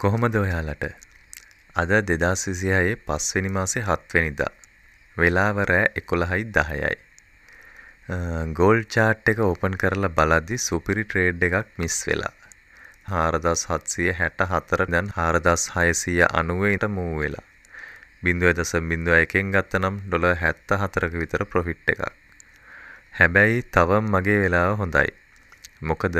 කොහොමද ඔයාලට? අද 2026 පස්වෙනි මාසේ 7 වෙනිදා. වෙලාව රෑ 11:10යි. ගෝල්ඩ් චාට් එක ඕපන් කරලා බලද්දි සුපිරි ට්‍රේඩ් එකක් මිස් වෙලා. 4764 ඉඳන් 4690ට මූව් වෙලා. 0.01න් ගත්තනම් ඩොලර් 74ක විතර ප්‍රොෆිට් එකක්. හැබැයි තවම මගේ වෙලාව හොඳයි. මොකද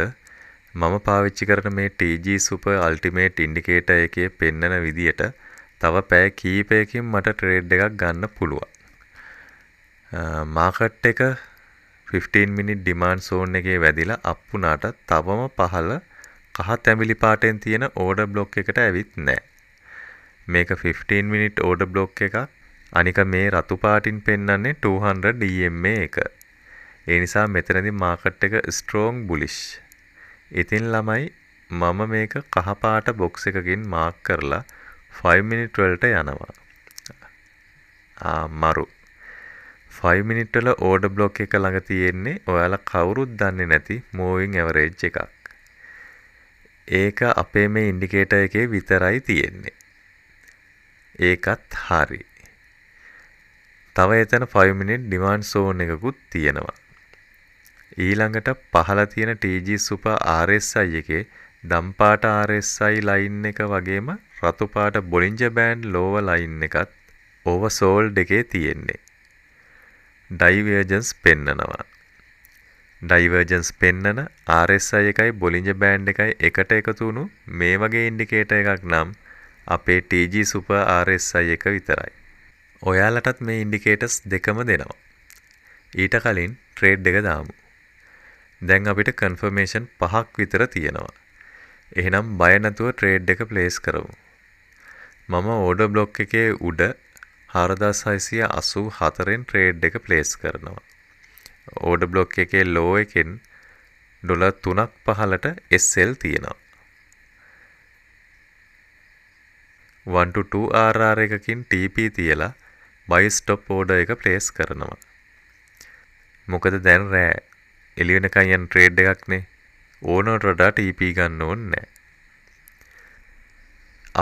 මම පාවිච්චි කරන මේ TG Super Ultimate Indicator එකේ පෙන්නන විදියට තව පැය කීපයකින් මට ට්‍රේඩ් එකක් ගන්න පුළුවන්. මාකට් එක 15 මිනිට් ඩිමාන්ඩ් සෝන් එකේ වැදිලා අප් වුණාට තවම පහළ කහ තැඹිලි පාටෙන් තියෙන ඕඩර් බ්ලොක් එකට ඇවිත් නෑ. මේක 15 මිනිට් ඕඩර් බ්ලොක් එකක්. අනික මේ රතු පාටින් පෙන්නන්නේ 200 EMA එක. ඒ නිසා මෙතනදී මාකට් එක ස්ට්‍රෝං බුලිෂ්. ඉතින් ළමයි, මම මේක කහ පාට බොක්ස් එකකින් මාක් කරලා 5 මිනිට් වලට යනවා. ආ මරු. 5 මිනිට් වල ඕඩර් බ්ලොක් එක ළඟ තියෙන්නේ ඔයාලා කවුරුත් දන්නේ නැති මූවිං ඇවරේජ් එකක්. ඒක අපේ මේ ඉන්ඩිකේටර් එකේ විතරයි තියෙන්නේ. ඒකත් හරි. තව එතන 5 මිනිට් ඩිමාන්ඩ් සෝන් එකකුත් තියෙනවා. ඊළඟට පහළ තියෙන TG Super RSI එකේ දම් පාට RSI line එක වගේම රතු පාට බොලින්ජර් බෑන්ඩ් ලෝවර් ලයින් එකත් ඕවර්සෝල්ඩ් එකේ තියෙන්නේ. ඩයිවර්ජන්ස් පෙන්නනවා. ඩයිවර්ජන්ස් පෙන්නන RSI එකයි බොලින්ජර් බෑන්ඩ් එකයි එකට එකතු වුණු මේ වගේ ඉන්ඩිකේටර් එකක් නම් අපේ TG Super RSI එක විතරයි. ඔයාලටත් මේ ඉන්ඩිකේටර්ස් දෙකම දෙනවා. ඊට කලින් ට්‍රේඩ් එක දාමු. දැන් අපිට කන්ෆර්මේෂන් පහක් විතර තියෙනවා. එහෙනම් බය නැතුව ට්‍රේඩ් එක ප්ලේස් කරමු. මම ඕඩර් බ්ලොක් එකේ උඩ 4684න් ට්‍රේඩ් එක ප්ලේස් කරනවා. ඕඩර් බ්ලොක් එකේ ලෝ එකෙන් ඩොලර් 3ක් පහළට SL තියෙනවා. 1 to 2 RR එකකින් TP තියලා buy stop order එක ප්ලේස් කරනවා. මොකද දැන් රෑ, එළි වෙනකන් යන ට්‍රේඩ් එකක් නේ. ඕනවට වඩා TP ගන්න ඕනේ නෑ.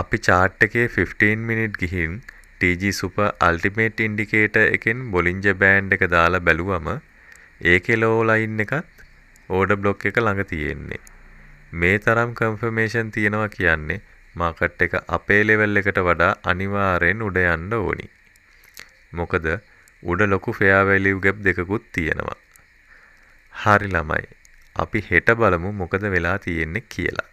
අපි චාට් එකේ 15 මිනිට් ගිහින් TG Super Ultimate Indicator එකෙන් බොලින්ජර් බෑන්ඩ් එක දාලා බැලුවම ඒකේ ලෝ ලයින් එකත් ඕඩර් බ්ලොක් එක ළඟ තියෙන්නේ. මේ තරම් කන්ෆර්මේෂන් තියෙනවා කියන්නේ මාකට් එක අපේ ලෙවල් එකට වඩා අනිවාර්යෙන් උඩ යන්න ඕනි. මොකද උඩ ලොකු ෆෙයා වැලියු ගැප් දෙකකුත් තියෙනවා. හරි ළමයි, අපි හෙට බලමු මොකද වෙලා තියෙන්නේ කියලා.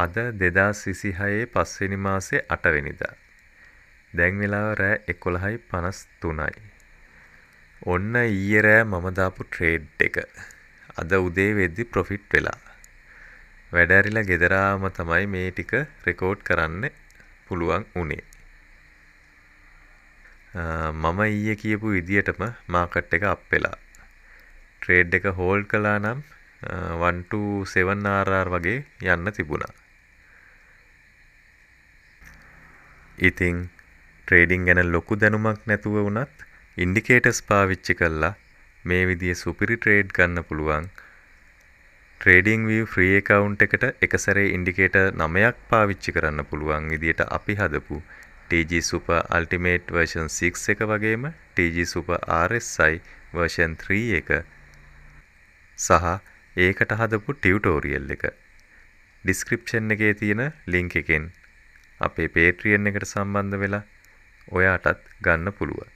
අද 2026 පස්වෙනි මාසේ 8 වෙනිදා. දැන් වෙලාව රෑ 11:53යි. ඔන්න ඊයේ රෑ මම දාපු ට්‍රේඩ් එක අද උදේ වෙද්දි ප්‍රොෆිට් වෙලා. වැඩ ඇරිලා ගෙදර ආවම තමයි මේ ටික රෙකෝඩ් කරන්න පුළුවන් වුණේ. මම ඊයේ කියපු විදියටම මාකට් එක අප් වෙලා. ට්‍රේඩ් එක හෝල්ඩ් කළා නම් 1 to 7 RR වගේ යන්න තිබුණා. ඉතින් ට්‍රේඩින් ගැන ලොකු දැනුමක් නැතුව වුණත් ඉන්ඩිකේටර්ස් පාවිච්චි කරලා මේ විදිහේ සුපිරි ට්‍රේඩ් ගන්න පුළුවන්. ට්‍රේඩින් view free account එකට එක සැරේ ඉන්ඩිකේටර් 9ක් පාවිච්චි කරන්න පුළුවන් විදියට අපි හදපු TG Super Ultimate version 6 එක වගේම TG Super RSI version 3 එක සහ ඒකට හදපු ටියුටෝරියල් එක ඩිස්ක්‍රිප්ෂන් එකේ තියෙන ලින්ක් එකෙන් අපේ Patreon එකට සම්බන්ධ වෙලා ඔයාටත් ගන්න පුළුවන්.